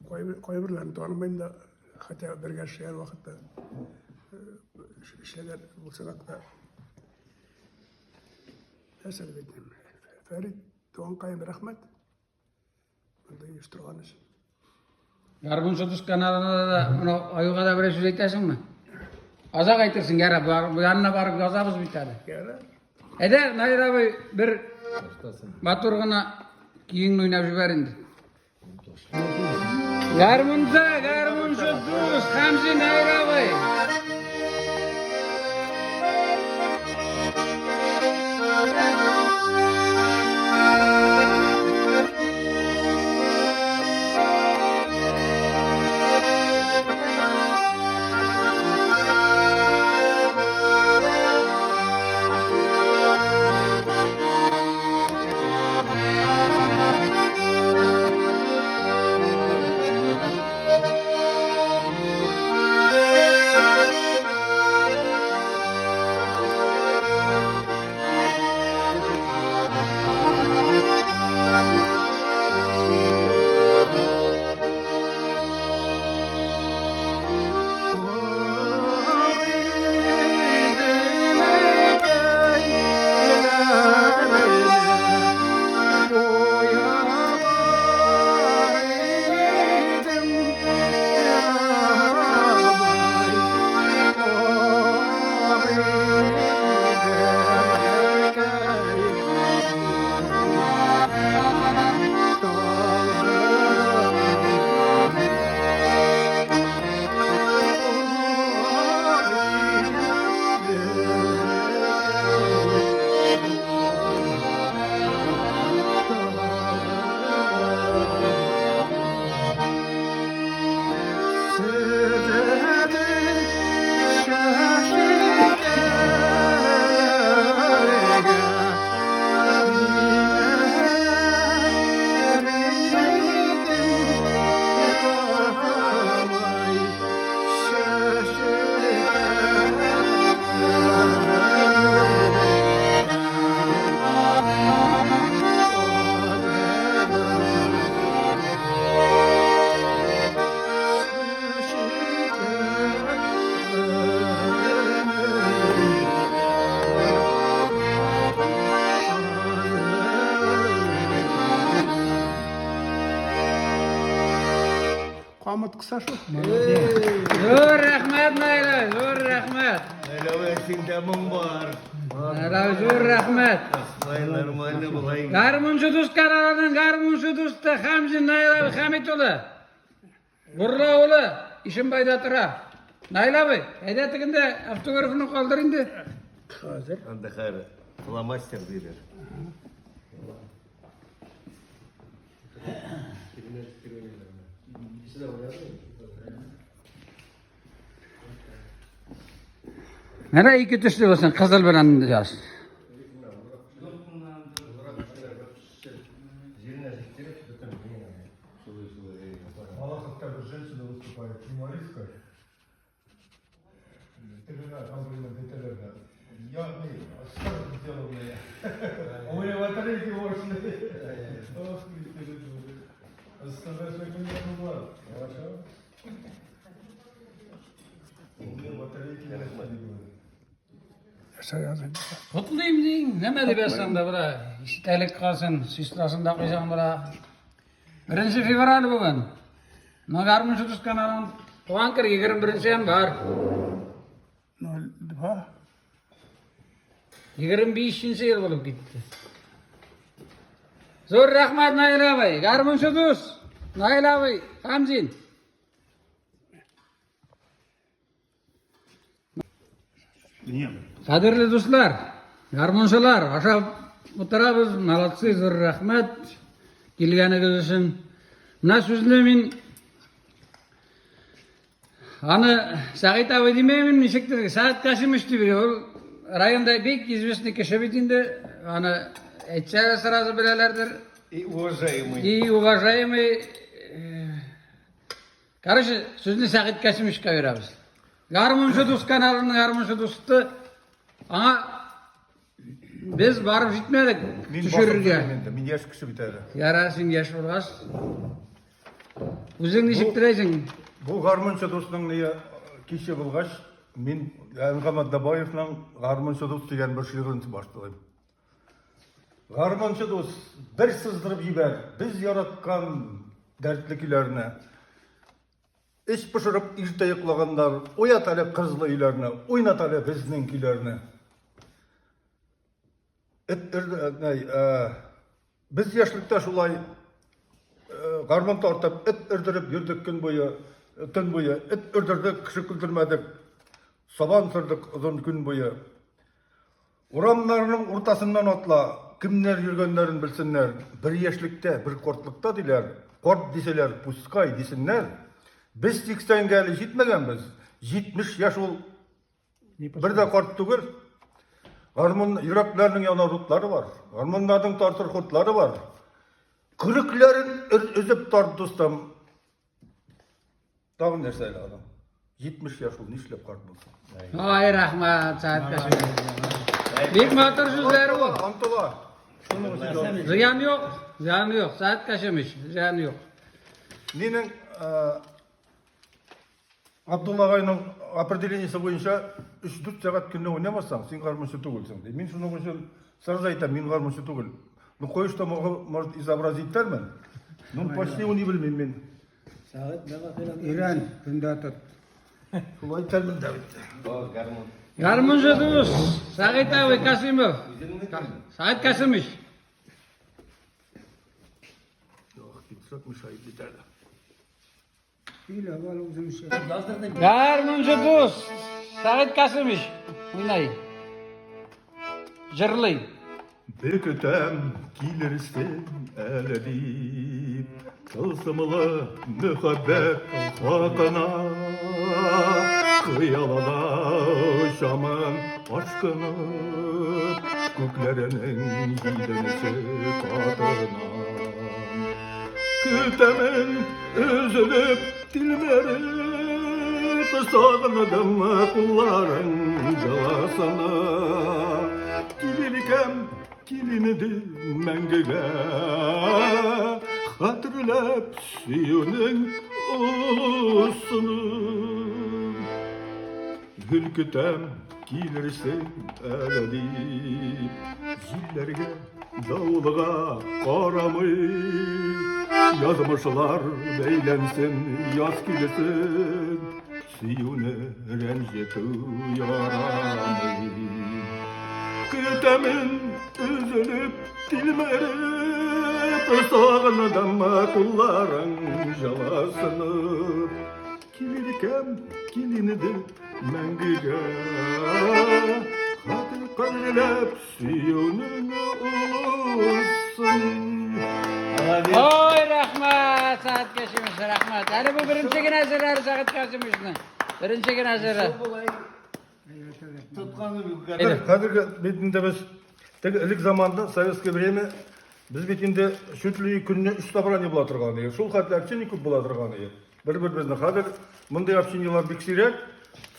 Кайберләрен танымыйм да, хотя бергә эшләгән вакытта эшләгән булсалар да. Нәрсә дип әйтим? Фәрит, туганкаем, рәхмәт. Монда оештырган өчен. Гармунчы дус каналына да моны аюга да берәр сүз әйтәсеңме? Азак әйтерсең, ярар, бу янына барып язабыз бит әле. Ярар. Әйдә, Наил абый, бер матур гына көеңне уйнап җибәр инде. Гармунда, гармунчы дус, Хәмзи Наил абый. Камыт кыса шул. Зур рәхмәт, Наилә, зур рәхмәт. Наилә, синдә моң бар. Наилә, зур рәхмәт. Болай нормально болай. Гармунчы дус каналының гармунчы дусты Хәмзин Наил абый Хәмит улы. Гурла улы Ишембайда тора. Наил абый, әйдә тегендә автографны калдыр инде. Хәзер. Анда хәер, фломастер диләр. Менә ике төсле булсын, кызыл белән яз. Малаховка бер женщина выступает, юмористка. Тегенә комплимент әйтәләр дә. Я не, что сделанные. У меня батарейки мощные. Ох, Хорошо? У меня батарейки мощные. Нәрсә языйм? Котлыйм дин, нәмә дип язсаң да була. Истәлек калсын, числосын да куйсаң була. 1 февраль бүген. Менә гармунчы дус каналының туган көне 21 январь. 02. 25 ел булып китте. Зур рәхмәт, Наил абый. Гармунчы дус. Наил абый, Хамзин. Кадерле дуслар, гармунчылар, ашап утырабыз, молодцы, зур рәхмәт килгәнегез өчен. Менә сүзне мин Аны Сәгыйть абый димәймен, ничектер, Сәгыйть Касимович дип йөри. Ул районда бик известный кеше бит инде. Аны әйтсә сразу беләләрдер. И уважаемый. И уважаемый. Короче, сүзне Сәгыйть Касимовичка бирәбез. Гармунчы дус каналының гармунчы дусты аңа без барып җитмәдек төшерергә. Мин яшь кеше бит әле. Яра, син яшь булгач. Үзең ничек теләйсең? Бу гармунчы дусның ни киче булгач, мин Әнгам Атнабаевның Гармунчы дус дигән бер шигырен башлыйм. Гармунчы дус, бер сыздырып җибәр, без яраткан дәртле көйләрне. Эч пошырып иртә йоклаганнар, уят әле кызлы өйләрне, уйнат әле безнең көйләрне. Эт без яшьлектә шулай гармун тартып, эт өрдереп йөрдек көн буе, төн буе. Эт өрдердек, кеше көлдермәдек. Сабан сөрдек озын көн буе. Урамнарның уртасыннан атла, кемнәр йөргәннәрен белсеннәр. Бер яшьлектә, бер картлыкта диләр. Карт дисәләр, пускай дисеннәр. Без сиксәнгә әле җитмәгәнбез. 70 яшь ул бер дә карт түгел. Гармун йөрәкләрнең янар утлары бар. Гармуннарның тартыр хутлары бар. Көрәкләрен өзеп тарт, дустым. Тагын нәрсә әле аның? 70 яшь ул нишләп карт булсын? Ай, рәхмәт, Сәгать Касимович. Бик матур сүзләр ул. Антыла. Шуның өчен Зыян юк, зыян юк, Сәгать Касимович, зыян юк. Минем Абдулла агайның определениесе буенча 3-4 сәгать көнне уйнамасаң, син гармунчы түгелсең ди. Мин шуның өчен сразу әйтәм, мин гармунчы түгел. Ну, кое-что могу, может, изобразить итәрмен. Ну, почти уйный белмим мин. Өйрән, көндә тот. Шулай итәрмен дә бит. Гармунчы дус, Сәгыйть абый Касимов. Сәгыйть Касимович. Ох, пинсак мешает бит әле. Сөйләп ал үзеңчә. Гармунчы дус, Сәгыйть Касимович. Уйнай. Җырлый. Бөкетәм килерсең әле дип, Тылсымлы мөхәббәт хакына Хыялына очамын ашкынып, Күкләренең җиденче катына. Көтәмен өзелеп, тилмереп, Сагындым кулларың җылысына. Килер икән, кил инде мәңгегә, Хәтерләп сөюнең олысын. Гел көтәм, килерсең әле дип, Җилләргә, давылга карамый. Язмышлар бәйләнсен, яз килсен, Сөюне рәнҗетү ярамый. Көтәмен өзелеп, тилмереп, Сагындым кулларың җылысын. Килер икән, кил инде мәңгегә. Хәтер кадерләп сөюнең олысын. Ой, рәхмәт, Сәгать Касимович, рәхмәт. Әле бу беренче генә җырлары Сәгать Касимовичның. Беренче генә җыры. Хәзерге бит инде без теге элек заманда, советское время, без бит инде чуть ли көнне өч собрание була торган иде. Шул хәтле общение күп була торган иде. Бер-беребезне хәзер мондый общениелар бик сирәк.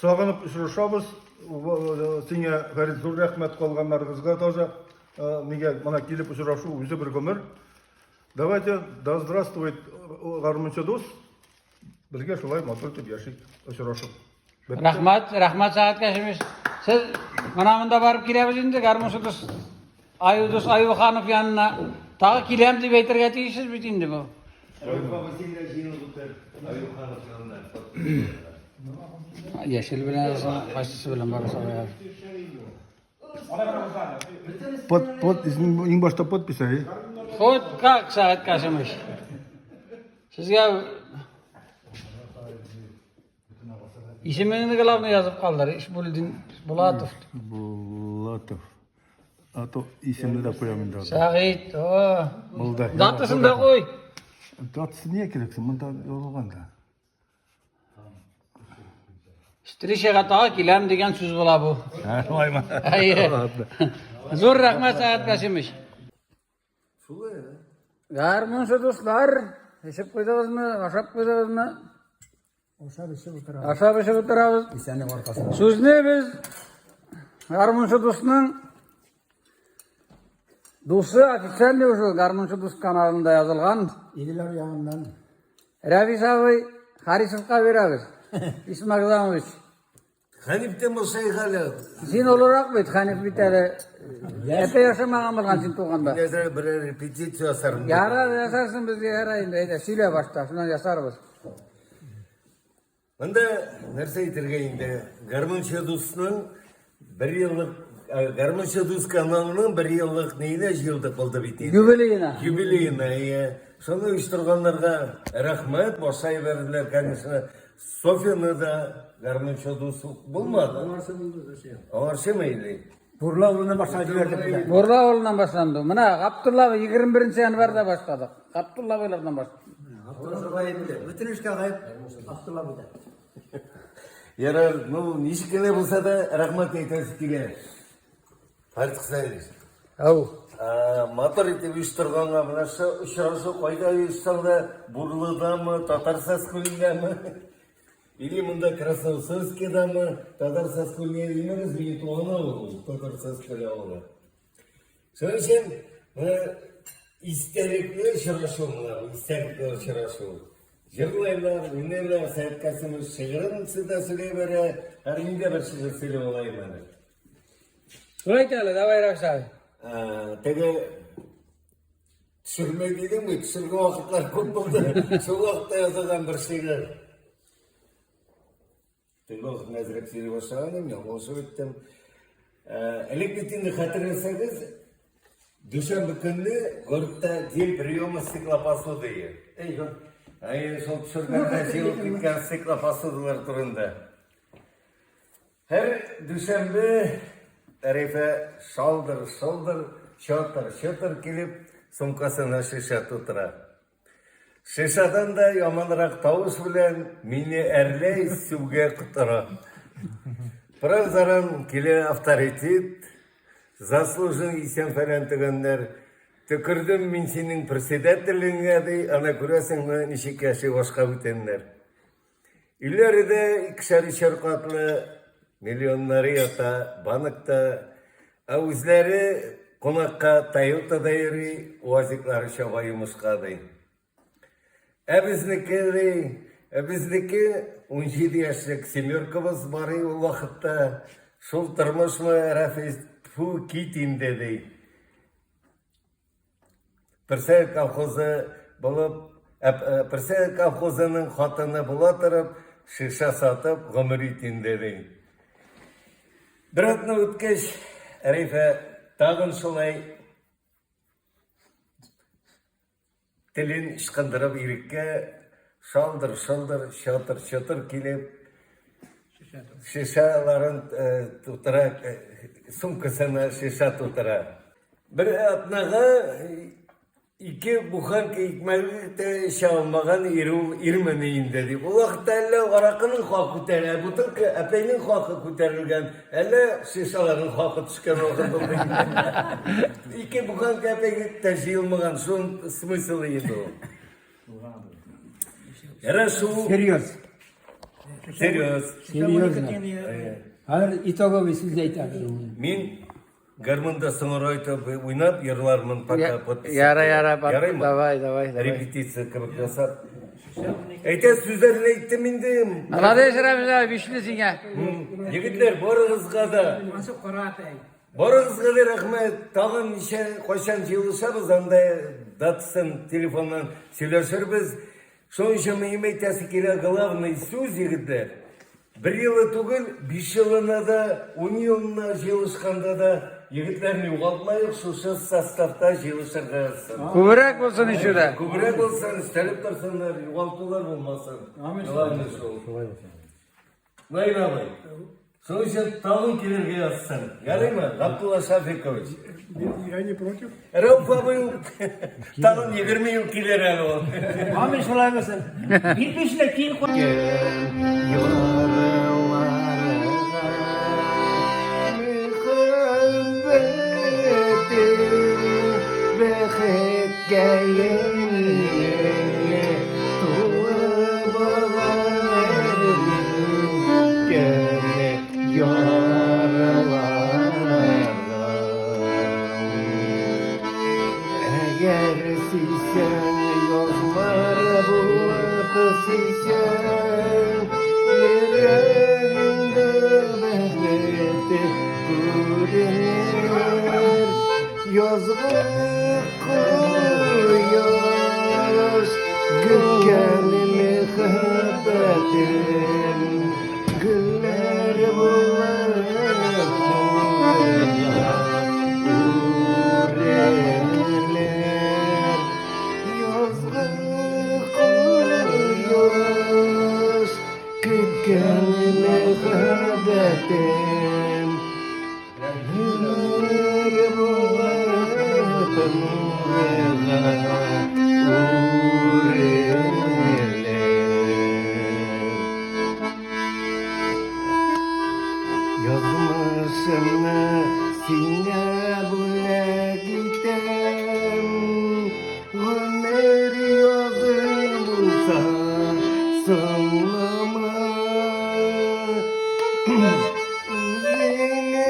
Сагынып очрашабыз. Сиңа, Фәрит, зур рәхмәт, калганнарыгызга тоже. Нигә мона килеп очрашу үзе бер гомер. Давайте, да здравствует гармунчы дус. Безгә шулай матур итеп яшик, очрашып. Рәхмәт, рәхмәт Сәгать Кәшимович. Сез менә монда барып киләбез инде, гармунчы дус Аю дус Аюханов янына. Тагы киләм дип әйтергә тиешсез бит инде бу. Яшел белән язган, кайсысы белән барса да. Под, под, иң башта подпись, әй. Хоть как, Сәгать Касымович. Сезгә исемеңне главный язып калдыр. Ишбулдин Булатов. Булатов. А то исемне дә куям инде. Сәгыйть, о. Булды. Датасын да куй. Датасы нигә кирәк соң? Монда язылган да. Встречага тагы киләм дигән сүз була бу. Шулаймы? Әйе. Зур рәхмәт, Сәгать Касимович. Шулай. Гармунчы дуслар, эчеп куйдыгызмы, ашап куйдыгызмы? Ашап эчеп утырабыз. Ашап эчеп утырабыз. Исәнлек аркасында. Сүзне без гармунчы дусның дусы официальный уже гармунчы дус каналында язылган Иделәр ягыннан. Рәвис абый Харисовка бирәбез. Исмәгъзамович. Хәниф тә булса әле. Син олырак бит, Хәниф бит әле. Әтә яшәмәгән булган син туганда. Әзер берәр репетиция ясармын. Ярар, ясарсың безгә, ярар инде. Әйдә, сөйлә башта, шуннан ясарбыз. Монда нәрсә әйтергә инде? Гармунчы дусның бер еллык Гармунчы дус каналының бер еллык нигенә җыелдык булды бит инде. Юбилеена. Юбилеена, иә. Шуны оештырганнарга рәхмәт, баша җибәрделәр, конечно. Софьяны да гармунчы дус булмады. Аңарчымы или? Бурла авылыннан башлап җибәрдек. Бурла авылыннан башланды. Менә Габдулла 21 январьда башладык. Габдулла абыйлардан башладык. Бөтен эшкә гаеп Абдулла абыйда. Ярар, ну, ничек кенә булса да, рәхмәт әйтәсе килә. Фәрит Хусаинович. Ау. Матур итеп оештырганга менә шу очрашу кайда оешсаң да, Бурлыдамы, Татар Саскүлендәме, или монда Красноусольскийдамы, Татар Саскүленә димәгез, минем туган авыл ул, Татар Саскүле авылы. Шуның өчен менә истәлекле очрашу менә бу, истәлекле очрашу. Җырлайлар, уйныйлар, Сәет Касымов шигырен дә сөйли бирә, һәр мин дә бер шигырь сөйләп алайым әле. Шулай ит әле, давай, Рәвис абый. Теге төшермә дидеңме? Төшергән вакытлар күп булды. Шул вакытта язылган бер шигырь. Теге вакыт әзрәк сөйли башлаган идем, ялгышып үттем. Элек бит инде хәтерләсәгез, дүшәмбе көнне городта день приема стеклопосуды. Әйе, шул төшергәндә җыелып киткән стеклопосудалар турында. Һәр дүшәмбе Рәйфә шалдыр-шолдыр, чатыр-чотыр килеп, сумкасына шешә тутыра. Шешәдән дә яманрак тавыш белән мине әрләй, сүгә котыра. Пыран-заран килә авторитет, заслужен исән фәлән төгәннәр. Төкердем мин синең председателеңә, ди, ана күрәсеңме, ничек яши башка бүтәннәр. Өйләре дә икешәр-өчәр катлы, миллионнары ята банкта, ә үзләре кунакка Тойотада йөри, УАЗиклары чаба йомышка, ди. Ә безнеке, ди, ә безнеке 17 яшьлек семеркабыз бар ул вакытта. Шул тормышмы, Рәфис, тфу, кит инде, ди. Персәй колхозы булып, Персәй колхозының хатыны була торып, шиша сатып гомер ит инде, ди. Бер атна үткәч, Рифә тагын шулай телен ычкындырып иреккә шалдыр-шолдыр, чатыр-чотыр килеп, шишаларын тутыра, сумкасына шиша тутыра. Бер атнага ике буханка икмәк тә эчә алмаган ир ул ирмени инде дип. Ул вакытта әллә аракының хакы күтәрелә, бутылка әпәйнең хакы күтәрелгән, әллә шишаларның хакы төшкән вакыт булды. Ике буханка әпәйгә тә җыелмаган, шун смыслы инде ул. Хорошо. Серьез. Серьез. Серьезно. Хәзер итоговый сүз әйтәбез. Мин гармунда соңрайтып уйнап йырлармын пока подпись. Яра, яра, Ярыймы? давай, давай, давай. Репетиция кебек ясап. Әйтә сүзләрен әйттем инде. Молодец, Рәмис абый, бишле сиңа. Егетләр, барыгызга да. Барыгызга да рәхмәт. Тагын ничә кайчан җыелышабыз, анда датасын телефоннан сөйләшербез. Шуның өчен минем әйтәсе килә, главный сүз, егетләр. Бер елы түгел, биш елына да, ун елына җыелышканда да егетләрне югалтмаек, шушы составта җыелышырга язсын. Күбрәк булсын еще дә. Күбрәк булсын, өстәлеп торсыннар, югалтулар булмасын. Главный шул. Наил абый, шуның өчен тагын килергә язсын. Ярыймы, Габдулла Шафикович? Я не против. Рәүф абый ул тагын 20 ел килер әле ул. Амин шулай булсын. Бир бишле кил Ярыла. Сөйсәң, язлар булып сөйсәң, йөрәгеңдә бәхет күренер. Язгы кояш көткән мәхәббәтем, гөлләр булып нурга үрелер. Язгы кояш көткән мәхәббәтем, гөлләр булып нурга үрелер. Язмышымны сиңа бүләк итәм, Гомер язым булса, соңлама. Үзеңә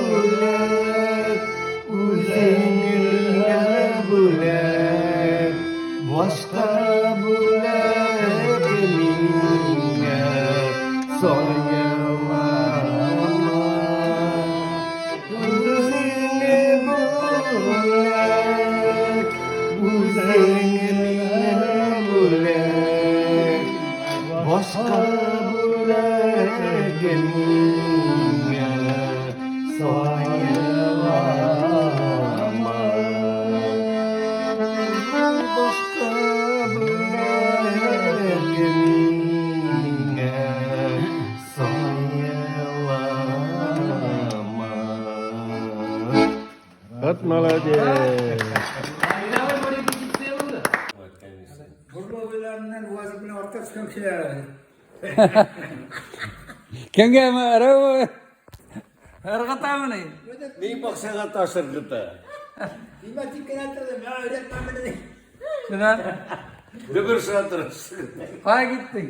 бүләк, үзеңә бүләк, Башка бүләк миңа саялама. Үзеңә бүләк, үзеңә бүләк, Башка бүләк миңа саялама. Башка бүләк миңа саялама. Вот молодец. Бурловыйларыннан УАЗик белән артта төшкән кешеләр әле. Кемгә ыргытамыни? Ни бакчага таш ыргыта? Димә тик кенә торды, миңа өйрәтмә мине. Шуннан Дөбер шатыр. кая киттең?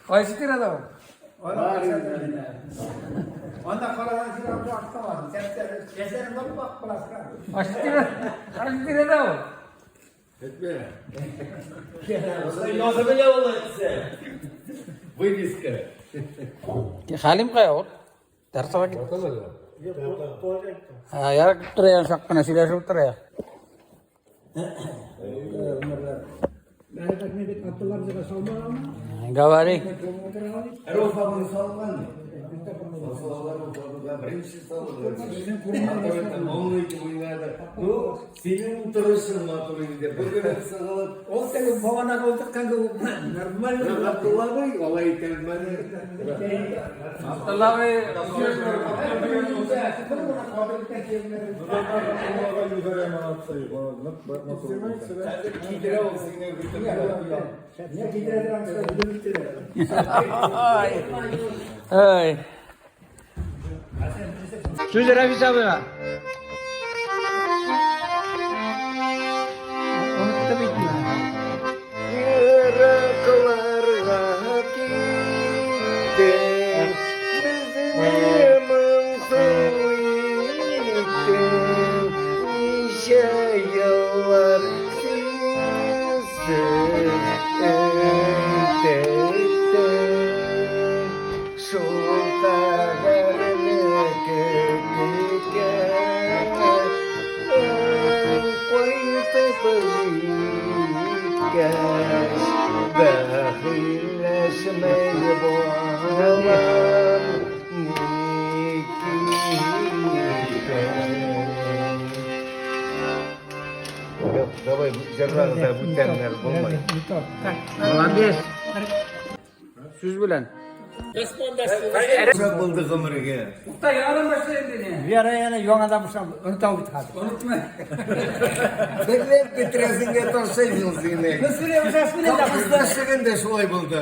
Кайсы тирәдә ул? Анда караган син артта артта Сәсләрем бар бак буласың. Кайсы тирә? Кайсы тирәдә ул? Язы белә ул әйтсә. Вывеска. Хәлим кая ул? Дәрсгә китте. Ha, ярак тора чак кына сөйләшеп тора. Говори. Рәүф абый салган. Салалар Рәүф беренче салган. Ну, синең утырышың матур инде. Бүген сыгылып Ул теге баганага утырткан кебек нормально. Габдулла абый алай итәлмәде. Абдулла абый Хәзер кидерә ул сине бөтен. Не кидерә Ай. Сүз Рафис абыйга. Онытты бит мин. Еракларга киттең, безне моңсу иттең. Ничә еллар синсез интектем. Шул кадәрле көткән, кайтып җиткәч, бәхилләшмәй балам, ник киттең? Юк, давай җырлагыз да бүтәннәр булмай. Молодец. Сүз белән. Озак булды гомергә. Тукта, яңадан башла инде не. Яра яна яңадан башлап оныта бит хәзер. Онытма. Берләп бетерәсеңгә ташыйсың сине. Колхозда эшләгәндә шулай булды.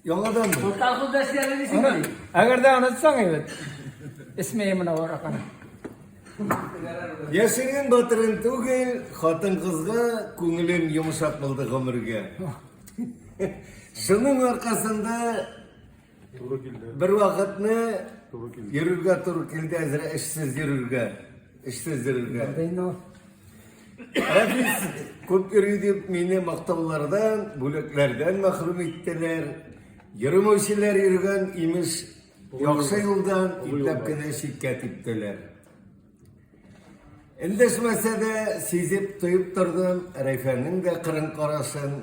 Яңаданмы? Колхозда эшләде дисеңме? Әгәр дә онытсаң әйбәт. Исмәй менә араканы. Яшерен батырын түгел, хатын-кызга күңелем йомшак булды гомергә. Шуның аркасында Туры килде. бер вакытны Туры килде. йөрергә туры килде, әзрәк эшсез йөрергә. Эшсез йөрергә. Рәфис күп йөри дип мине мактаулардан, бүләкләрдән мәхрүм иттеләр. Йөрмәүчеләр йөргән, имеш, яхшы юлдан ипләп кенә читкә типтеләр. Эндәшмәсә дә сизеп, тоеп тордым Рәйфәнең дә кырын карашын.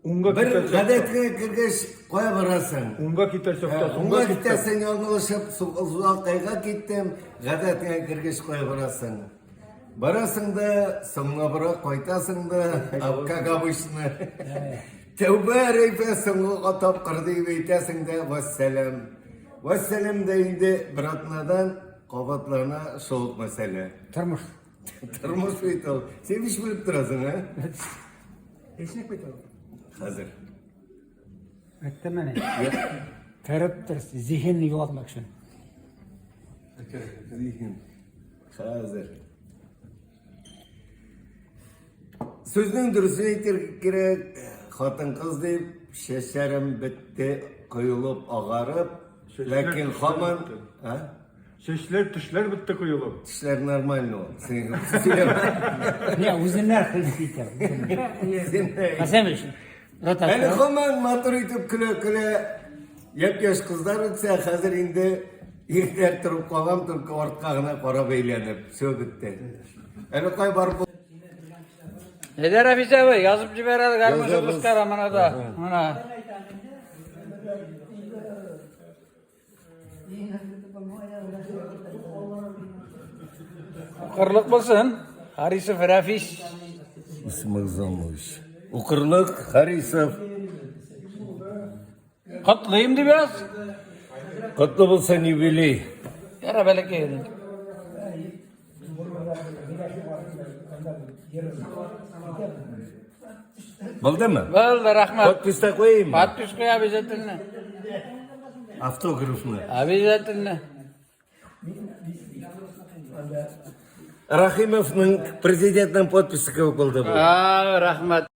Уңга Бер китә чакта. гадәткә кергәч, кая барасың? Уңга китә чакта, Уңга китәсең, ялгышып, Сулакайга киттем, гадәтеңә кергәч кая барасың? Барасың да, соңлабрак кайтасың да, как обычно. Тәүбә, Рәйфә, соңгы тапкыр дип әйтәсең дә, вәссәлам. Вәссәлам дә инде бер атнадан кабатлана шул ук мәсьәлә. Тормыш. Тормыш бит ул. Син ничек белеп торасың, ә? Эшник бит ул. Хәзер. Әйттем әнә. Торып тор, зиһенне югалтмак өчен. Зиһен. Хәзер. Сүзнең дөресен әйтергә кирәк, хатын-кыз дип чәчләрем бетте, коелып, агарып, ләкин һаман, а? Чәчләр, тешләр бетте коелып. Тешләр нормально ул. Син сөйләмә. Не, үзеннәр хис итә. Син Хәсәнович, Әле һаман матур итеп көлә-көлә япь-яшь кызлар үтсә, хәзер инде ирләр торып калган, только артка гына карап әйләнеп, все бетте. Әле кай барып Әйдә, Рафис абый, язып җибәр әле гармунчы Язабыз. дуслар, менә да. Менә. Укырлык булсын. Харисов Рафис. Исмагзамович. Укырлык Харисов. Котлыйм дип яз. Котлы булсын юбилей. Яра бәләкәй. Булдымы? Булды, рәхмәт. Подпись та куйыйммы? Подпись куй обязательно. Автографны. Обязательно. Рахимовның президентның подписе кебек булды бу. А, рәхмәт.